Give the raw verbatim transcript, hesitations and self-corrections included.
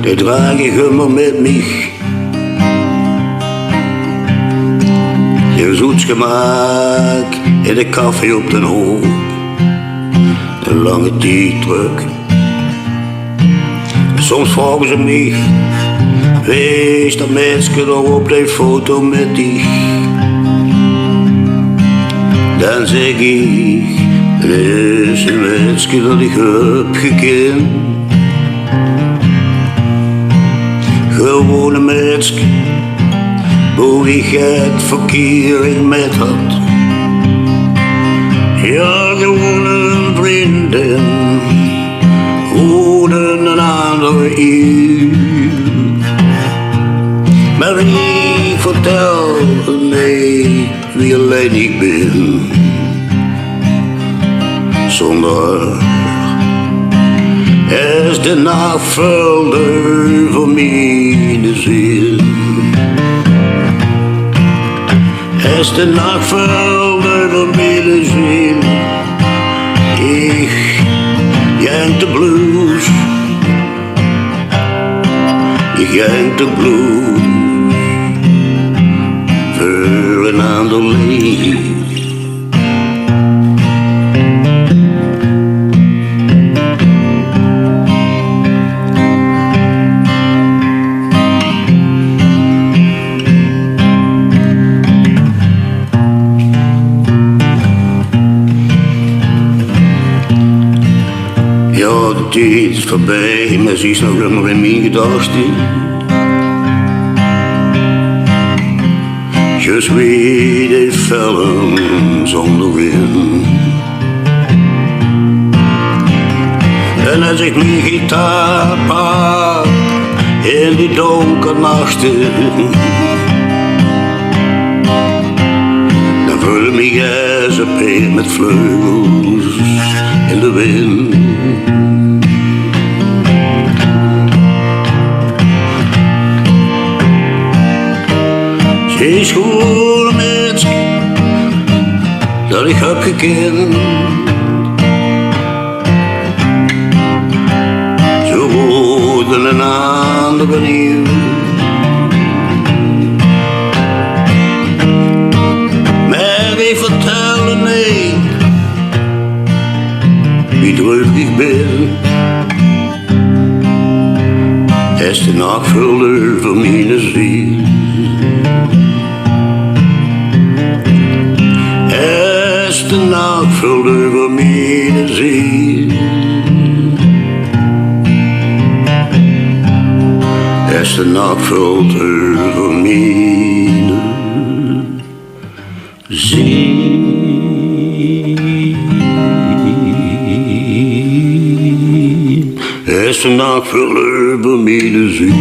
Dae draag ich ummer mit mich. Dae is oets gemaak in de café op den hoop. Ein lange tied trök. Soms vraoge ze mich: "Wae is dat maedske dao op die foto mit dich?" Dan zèk ich: "Dat is ein maedske dat ich höb gekind." Gewoen ein maedske, wo ich get verkiering mit had. Jao, gewoen ein vriendin oet ein aander iew. Mer ich vertèl neet wie allein ich bin. Zónger häör is de nach väöl deuver miene ziel. Is de nach väöl deuver miene ziel. Ich jänk de blues. Ich jänk de blues veur ein aander leed. Jao, de tied is veurbie, mer ze is nog ummer in mien gedachte. Zjus wie de film zónger win. En es ich mien gitaar pak in die dónker nachte, dan veul ich mich es ein peerd mit vleugels in de wind. Ze is gewoen ein maedske dat ich höb gekind. Zoe woort ein aander iew. Mer ich vertèl neet wie dreug ich bin. Is de nach väöl deuver miene ziel. Is de nach väöl deuver miene ziel. Is de nach väöl deuver miene ziel. Is de nach väöl deuver miene ziel.